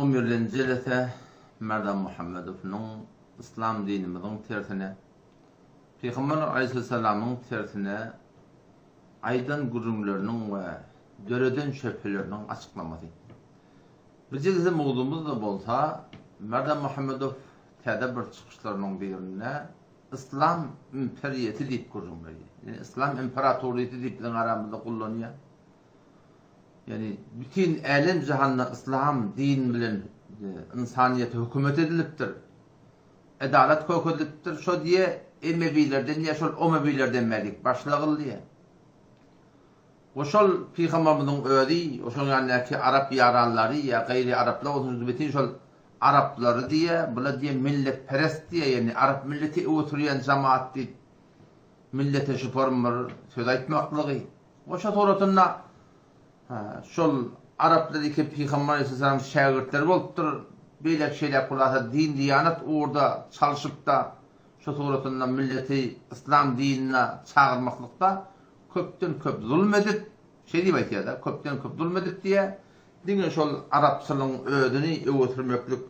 On birlenji jelese Merdan Muhammedownyň yslam dinimiziň tersine, Pygamber aleýhissalamyň tersine aýdan gürrüňleriniň we döreden şöbheleriniň açyklamasy. Bu jelese mowzumyz-da bolsa Merdan Muhammedow täze bir çykyşlarynyň birinde Yslam imperiýasy diýip gürrüň berýär. Ýagny Yslam imperatorlyýeti diýip biziň aramyzda gullanýar. Ýagny bütin älem jahanda yslam din bilen ynsanyýete hökümet edilipdir. Edalat kökedilipdir. Şo diýe Emewilerden diýe şol Omewilerden bärik başlagyl diýe. We şol pygamberimiziň özi, oşoň ýanyndaky arap ýaranlary ýa gaýry araplar bolsun bütin şol araplary diýe, bula diýe milletperest diýe, ýagny arap milleti öňe sürýän jamaat diýip millete şu form bir söz aýtmaklygy. Goşa suratynda şol araplar iki pygamber aleyhisselam şägirtleri bolupdyr. Beýleki şeýle hulasa din-diýanat ugurda çalşypda şu suratynda milleti yslam dinine çagyrmaklykda köpden köp zulum edip, şeý diýip aýtýar-da, köpden köp zulum edip diýýär, diňe şol arapçylygyň özüni öňe sürmeklik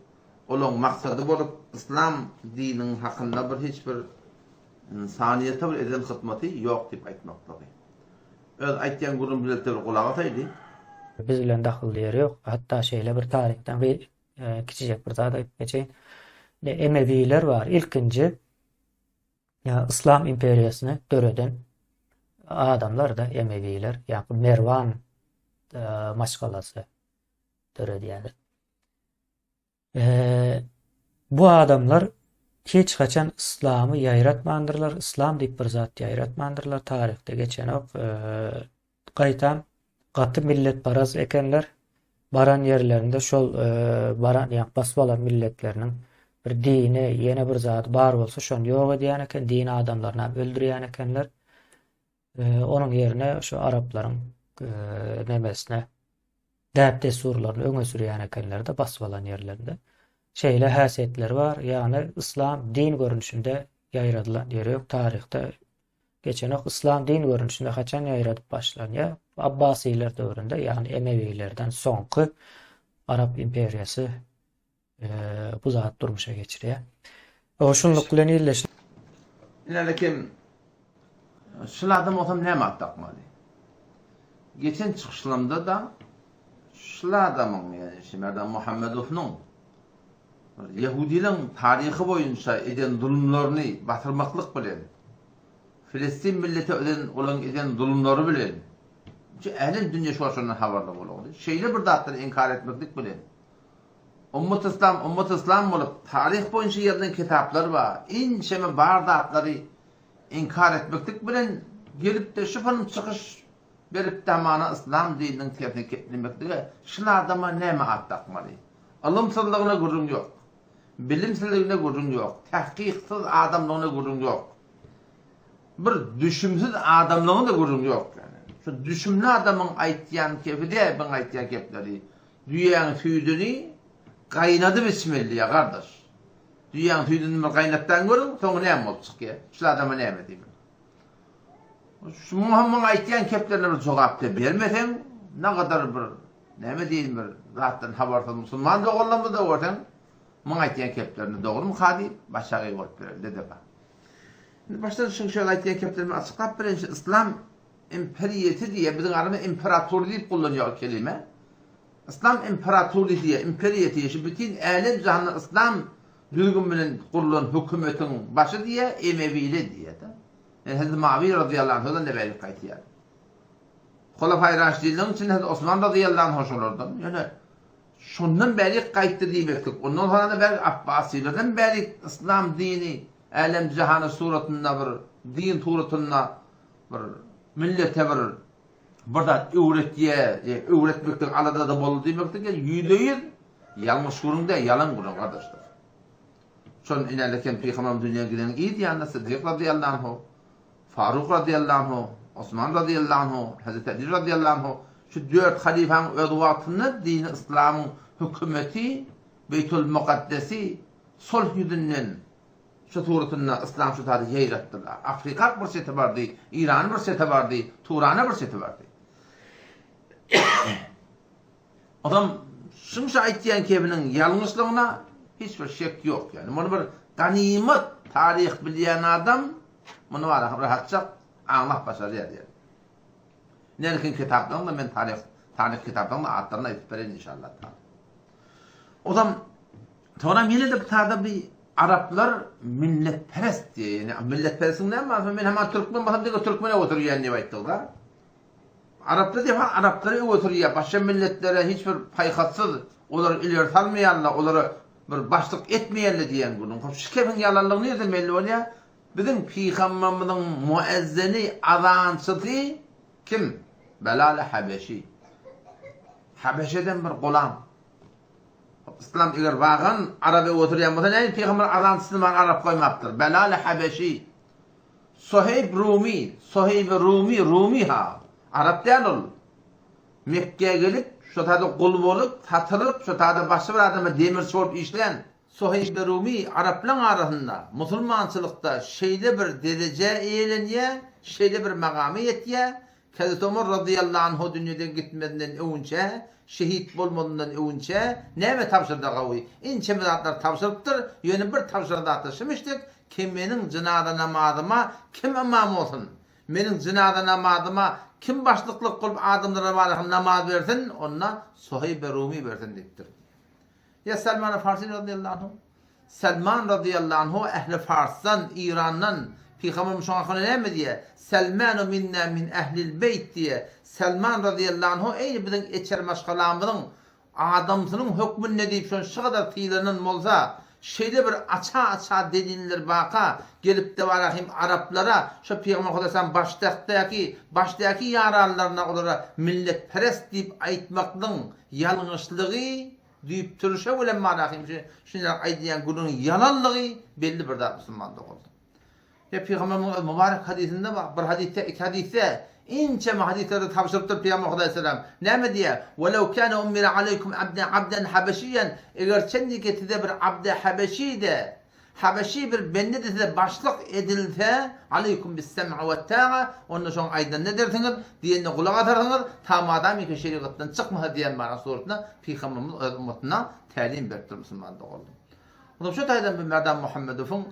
olaň maksady bolup, yslam diniň hakynda bir hiç bir Ynsanyýete bir eden hyzmaty ýok diýip aýtmaklygy. Öz aýtýan gürrüň bilelikde bir gulak asaýdy. Biz bilen dahylly ýeri ýok. Hatda şeýle bir taryhdan bir kiçijek bir zat aýdyp geçeýin. Emewiler bar. Ilkinji Yslam imperiýasyny döreden adamlar-da Emewiler, ýagny Merwan maşgalasy döredýär. Bu adamlar hiç haçan yslamy ýaýratmandyrlar, yslam diýip bir zat ýaýratmandyrlar, taryhda geçenok. Gaýtam gaty milletparaz ekenler. Baran ýerlerinde şol baran ýa basyp alan milletleriniň bir dini, ýene bir zady bar bolsa şony ýok edýän eken, din adamlaryny hem öldürýän ekenler. Onuň ýerine şu araplaryň nemesine däp-dessurlaryny öňe sürýän ekenler-de basyp alan ýerlerinde. Şeýle häsiýetleri bar, ýagny yslam din görnüşinde ýaýradylan ýeri ýok taryhda geçenok. Yslam din görnüşinde haçan ýaýradyp başlanýar? Abbasylar döwründe, ýagny Emewilerden soňky Arap imperiýasy bu zat durmuşa geçirýär. O şunluk bilen illeşip. Ine kim şul adam bolsam näme at dakmaly? Geçen çykyşlarymda-da şul adamyň, ýagny Şemerdan Muhammedownyň ýehudileň taryhy boýunça eden zulumlaryny basyrmaklyk bilen, Filistin millete eden olaň eden zulumlary bilen, älem dünýe şu wagt şondan habarly boldy. Şeýle bir zatlary inkar etmeklik bilen Ummat yslam, ummat yslam bolup, taryh boýunça ýazylan kitaplar bar. Ençeme bar zatlary inkar etmeklik bilen gelip-de şu pylym çykyş berip damana yslam dininiň tersine keplemeklige şul adama näme at dakmaly? Ylymsyzlygyna gürrüň ýok. Bilimsizligine gürrüň ýok. Tahkyksyz adamlygyna gürrüň ýok. Bir düşümsiz adamlygyna-da gürrüň ýok. Şu düşümli adamyň aýtýan kepi däl biň aýtýan kepleri. Düýäň süýdüni gaýnadyp içmeli diýýär gardaş. Düýäň süýdüni bir gaýnatdan görüň, soňy näme bolup çykýar? Şul adama näme diýmeli? Şu Muhammyň aýtýan keplerine bir jogap-da bermeseň, nagadar bir näme diýeýin bir zatdan habarsyz musulman doganlarymyzy-da görseň, muň aýtýan keplerini dogrumyka diýip, başagaý bolup ýörende-de bar. Indi başdan şuň şöyle aýtýan keplerimi açyklap bereýin, şu yslam Imperiýeti diýýär, biziň aramyzda imperator diýip kullanýar o kelime. Yslam imperatorlygy diýýär, imperiýeti, şu bütin älem-jahanda yslam düzgün bilen gurlan hökümetiň başy diýýär, Emewili diýýär-de. Ýani Hezreti Muawiýe razyýallahu anhudan da bärik gaýtýar. Hulafaýy Raşidinleriň içinde Hezreti Osman razyýallahu anhu şolardan. Ýöne şondan bärik gaýtdy diýmeklik. Ondan soňra da bärik Abbasilerden bärik yslam dini älem-jahana suratynda bir din suratynda Bir millete bir bir zat öwretýä, öwretmekden aladada boldy diýmekde gel 100% ýalňyş gürrüň däl, ýalan gürrüň gardaşlar. Şon inäle kem pygamberimiz dünýä giden yz ýanynda Siddik razyýallahu anhu, Faruk razyýallahu anhu, Osman razyýallahu anhu, Hazreti Ali razyýallahu anhu şu dört halyfaň öz wagtynda dini yslamyň hökümeti Beýtul Mukaddesi sulh ýüzünden Şu suratynda yslam şu zady ýaýratdylar. Afrikak bir çete bardy, Irany bir çete bardy, Turana bir çete bardy. Adam. Şunça aýtýan kebiniň ýalňyşlygyna hiç bir şek ýok. Ýani muny bir ganymat taryh bilýän adam muny rahatça aňlap başarýar diýýär. Nälekin kitaplaryň da men taryh taryh kitaplaryň da atlaryny aýdyp bereýin inşallah taala. Ozam soňra ýene-de bir tada bir araplar milletperest diýýär. Ýani milletperestiň näme manysy? Men hem türkmen bolsam diňe türkmene oturýan diýip aýtdyk-da. Araplar diýip araplary öňe sürýär, başga milletlere hiç bir paýhassyz olary ileri salmaýarlar, olara bir başlyk etmeýärler diýen gürrüň. Hop şu kepiň ýalanlygy nireden belli bolýar? Biziň pygamberimiziň muezzini, azançysy kim? Belal-i Habeşi. Habeşeden bir gulam. Hop yslam eger wagan arap öňe sürýän bolsa näme pygamber azançysyny maňa arap goýmapdyr? Belal-i Habeşi. Soheýb Rumy, Soheýbi Rumy, Rumy ha, arap däl ol. Mekgä gelip, şo taýda gul bolup, satylyp, şo taýda başga bir adama demirçi bolup işlän. Soheýbi Rumy araplaň arasynda, musulmançylykda şeýle bir derejä eýelenýär, şeýle bir magama ýetýär, Hezreti Omar razyýallahu anhu dünýeden gitmezinden öwünçä, şehit bolmazyndan öwünçä näme tabşyrdy gawy? Ençeme zatlar tabşyrypdyr, ýöne bir tabşyran zady şumyşdyk, Kim meniň jynaza namazyma kim ymam bolsun? Meniň jynaza namazyma kim başlyklyk kylyp adamlara barahym namaz bersin, onda Suheýbe Rumy bersin diýipdir. Ýa Salman Farsi razyýallahu anhu? Salman razyýallahu anhu ähli Farsdan, Irandan, Pygamberimiz şoň hakynda näme diýýär? Salmanu minna min ählil beýt diýýär. Salman razyýallahu anhu eýni biziň eçer maşgalamyzyň adamsynyň hökmünde diýip şony şu gadar sylanan bolsa, şeýle bir aça-aça deliller baka gelip-de barahym araplara şo Pygamber Hudaýsalam başdakdaky başdaky ýaranlaryna olara milletperest diýip aýtmaklygyň ýalňyşlygy Düýp türşe bilen Malahym şu şunýaly aýdylýan gürrüňiň ýalanlygy belli bir zat musulman doganlar. Ýa Pygamberimiziň öz mübarek hadysynda bar, bir hadysda, iki hadysda, ençeme hadyslerde tabşyrypdyr Pygamber Hudaýsalam. Näme diýýär? Welew kana ummira aleýkum abden abden habeşiýen, eger çenlike size bir abde habeşi-de, Habeşi bir bende-de size başlyk edilse, aleýkum bis-sem'i wet-ta'a, onda şoň aýdanyny edersiňiz, diýenine gulak asarsyňyz, ta madamyka şerigatdan çykmasa diýen mana suratynda Pygamberimiz öz ummatyna tälim beripdir musulman doganlar. Onsoň şu taýdan bu Merdan Muhammedowyň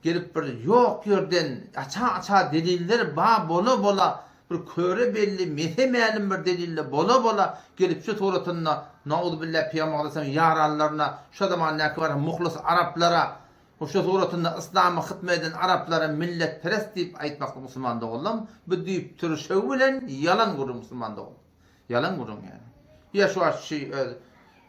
gelip bir ýok ýerden aça-aça deliller ba bola-bola Bir köre belli, mese-mälim bir delille bola-bola gelip şu suratynda, nauzubilla Pygamber aleyhisselam ýaranlaryna, şo zamandäki bar muhlis araplara, şu suratynda yslama hytma eden araplara milletperest diýip aýtmaklyk musulman doganlam, bu düýp türşegi bilen ýalan gürrüň musulman dogan. Ýalan gürrüň ýaly. Ýa şu wagt şu öz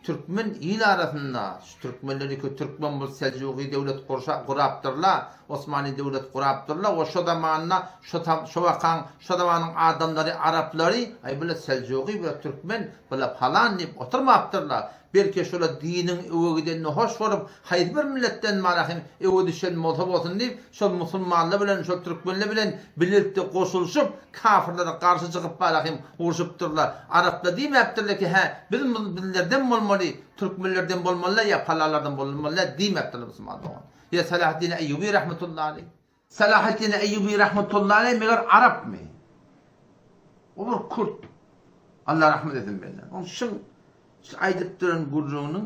türkmen il arasynda şu türkmenler iki türkmen bul Seljugy döwlet gurşa gurapdyrla, Osmany döwlet gurapdyrla we şo zamanda şo tam şo wakaň şo zamanyň adamlary araplary aý bula Seljugy bula türkmen bula palan diýip oturmapdyrla. Belki şola diniň öwe gidenini hoş görüp haýsy bir milletden marahym öwe düşen bolsa bolsun diýip şol musulmanlar bilen şol türkmenler bilen bilelikde goşulyşyp Kafyrlara garşy çykyp barahym urşupdyrlar. Araplar diýmäpdirler ki, hä, biz bizlerden bolmaly, türkmenlerden bolmaly ýa palalardan bolmaly diýmäpdirler musulman dogan. Ýa Salahaddin Eýýubi rahmetullahi aleýh. Salahaddin Eýýubi rahmetullahi aleýh meger arapmy? O bir kürt. Allah rahmet etsin benden. Oň şuň şu aýdyp duran gürrüňiniň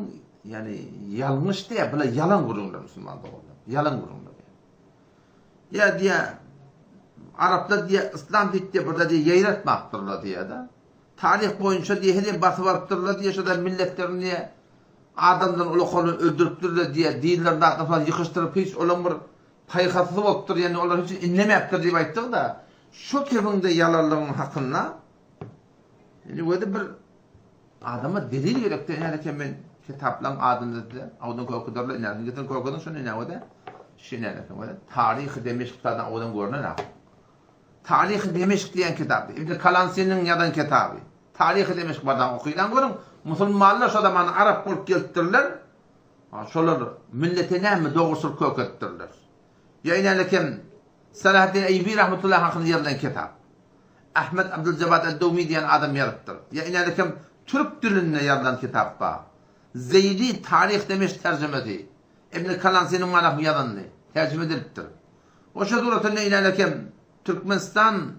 ýani ýalňyş diýä, bular ýalan gürrüňler musulman doganlar. Ýalan gürrüňler. Ýa diýä, araplar diýä, yslam diýip diýä, bir zat diýä ýaýratmapdyrlar diýä-de. Taryh boýunça diýä, hezem basyp alypdyrlar diýä, şo-da milletlerini diýä, adamdan ulakalyny öldüripdirler diýä, dinlerini zatlaryny falan ýykyşdyryp hiç olaň bir paýhassyz bolupdyr, ýagny olar hiç inlemäpdir diýip aýtdyk-da. Şo kebiň-de ýalanlygynyň hakynda indi özi bir Adama delil gerekde ine eken men kitaplaň adyny size awdan kökederler ine getirin kökediň şony ine wede şu ine eken wede Taryhy Demeşk kitabyny awdan görünen ha Taryhy Demeşk diýen kitap Ibn Kalansiniň ýazan kitaby Taryhy Demeşk bardan okylan görüň musulmanlar şo zaman arap bolup gelipdirler şolar millete näme dogruçyl kökedipdirler ýa ine eken Salahaddin Eýýubi rahmetullahi hakynda ýazylan kitap. Ahmet Abduljabat Ad-Dawmi diýen adam ýazypdyr. Ýa inädekem türk dilinde ýazylan kitap bar. Zeýli Taryh Demeşk terjimesi. Ibn Kalansiniň manasyny ýazandy. Terjime edilipdir. Oşa suratynda inädekem Türkmenistan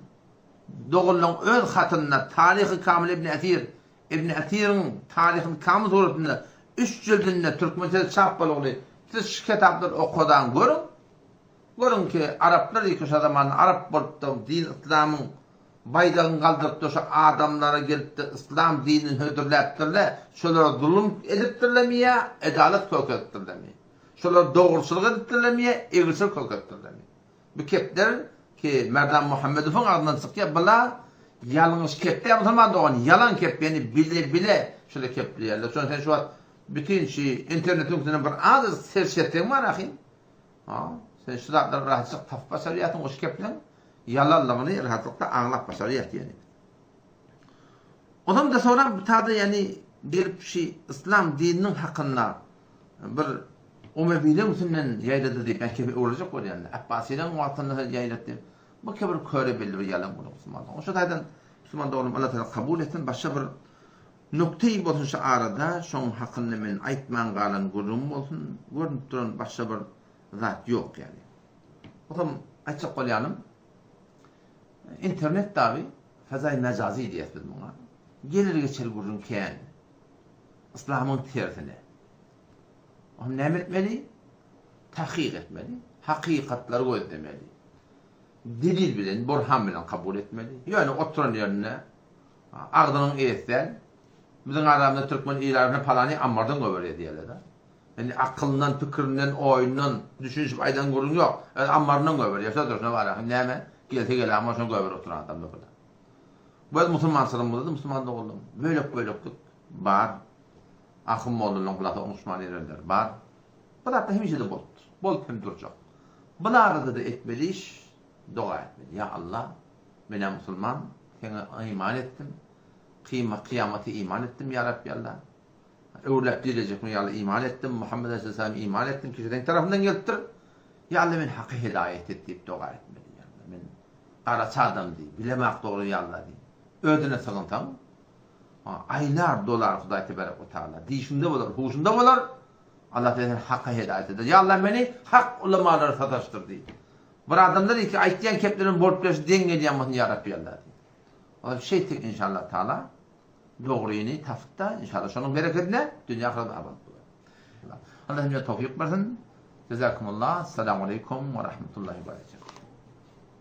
doganlaryň öz hatynda Taryhy Kamil Ibn Esir. Ibn Esiriň Taryhyny Kamil suratynda üç jildinde türkmençede çap bolugly. Siz şu kitaplary okadaň görüň. Görüň ki, araplar ilki şo zamanda arap bolupdyr, din yslamyň baýdagyny galdyrypdyr, şo adamlara gelipdir, yslam dinini hödürläpdirler, şolara zulum edipdirlermi ýa edalat görkezipdirlermi? Şolara dogruçylyk edipdirlermi ýa egriçilik görkezipdirlermi? Bu kepler ki Merdan Muhammedowyň agzyndan çykýar, bula ýalňyş kep däl musulman dogan, ýalan kep, ýagny bile bile şeýle kepleýärler. Şony sen şu wagt bütin şu internetiň üstünden bir azajyk serç etseň bar ahym. Ha, sen şu zatlary rahatlyk tapyp başarýarsyň, o şu kepliň ýalanlygyny rahatlykda aňlap başarýarsyň ýagny. Ondan da soňra bu tada ýagny gelip şu yslam dininiň hakynda bir Umewileň üstünden ýaýrady diýip, ýa kepe öwrüljek bolýanlar. Apbasylaryň wagtynda ýaýratdy diýip. Bu kebir köre belli bir ýalan bolar musulman dogan. Şu taýdan musulman doganym Allah Taala kabul etsin. Başga bir nukteý bolsun şu arada, şoň hakynda men aýtman galan gürrüňim bolsun. Görünip duran başga bir zat ýok ýaly. Otam aýtjak bolýanym internet dagy fezaý mejazy diýýäs biz muňa. Gelir geçer gürrüň kän. Yslamyň tersine. Onda näme etmeli? Takyk etmeli. Hakykatlary gözlemeli. Delil bilen, burhan bilen kabul etmeli. Ýöne oturan ýerinde agzynyň eýesi däl. Biziň aramyzda türkmen il arasynda palany ammardan goýberýär diýýärler-de. Indi akylyndan, pikirinden, oýundan düşünişip aýdan gürrüň ýok. Öz ammaryndan goýberýär. Söz durşuna bar ahym. Näme? Gelse gel amma şony goýberip oturan adamlar bular. Bu öz musulmançylygymyzda-da musulman doganlarym bölek-böleklik bar. Ahun mollalaryň bularda oňuşman ýörenleri bar. Bu zatlar hemişe-de bolupdyr. Bolup hem durjak. Bu arada-da etmeli iş, doga etmeli. Ýa Allah, men-ä musulman, Saňa iman etdim. Kyýma, kyýamata iman etdim, ýa Rabbi Allah. Öwrüläp direlejek gün ýaly iman etdim. Muhammet aleyhisselam iman etdim ki, seň tarapyňdan gelipdir. Ýa Allah, meni haka hidaýat et diýip doga etmeli. Ýa Allah, men garaçy adam diý, bilemok dogry ýa Allah diý. Özüne sygynsaň, Aýlar dolar Hudaý tebarek we taala diýşinde bolar, huşunda bolar. Allah seni haka hedaýat eder. Ýa Allah meni hak ulamalara sataşdyr diý. Bir adamlar iki aýtýan keplerim bolup berşi deň gelýän bolsun ýa Rabbi Allah diý. Ol şeýtdik inşallah taala dogryny tapyp-da inşallah şonuň berekedine dünýä ahyret abat bolar. Allah hemmämize towfyk bersin. Jazakumullah. Assalamu aleýkum we rahmetullahi we berekatuh.